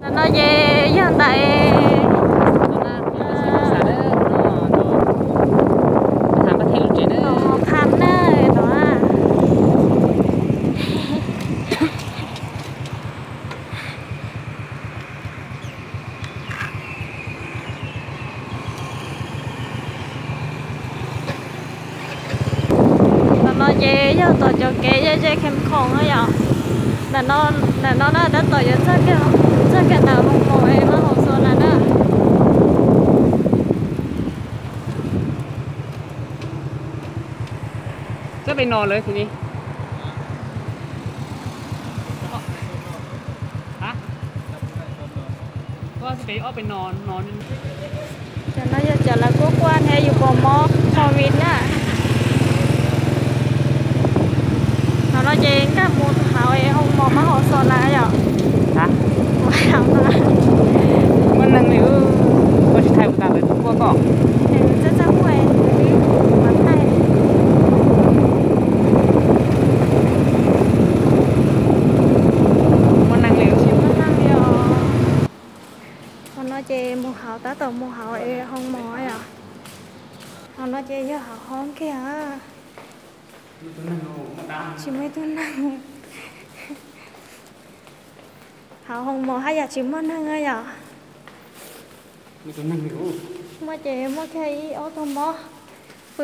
Ntawm no ces yog ntais qha na no. Ntawm no ces yog tom cov kev ze ze khees khoom na yom. Ntawm no na tab tom yuav txog kiag ntawm Hoo Mos es Mab Hauv Xos Las na. Txog pem no lawm xwb ni. Cov no yog cov lawv kuaj kuaj thiab yus pov mob covid na. Thaum no ces nkag mus hauv Hoo Mos Mab Hauv Xos Las yom. Muaj neeg li, koj tsis thaij kuv tas lawv kuaj koj. Txaj txaj muaj, tib mas thaij. Muaj neeg li, tsis muaj neeg li os. Hauv no ces mus hauv, tab tom mus hauv es Hoo Mos yom. Hauv no ces yog hauv hoob kiag. Tsis muaj ib tug neeg. Hauv Hoo Mos haj yam tsis muaj neeg yom. Muaj ces muaj kiag ib ob tug mob, pw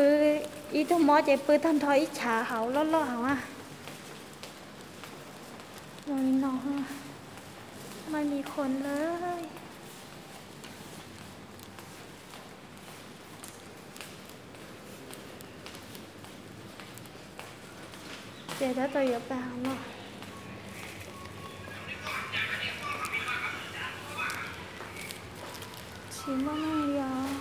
ib tug mob ces pw tag nrho ib chav hauv loj loj hauv a. Zoo li no,ไม่มีคนเลย. Ces tab tom yuav pais hauv no. Tsis muaj neeg li os.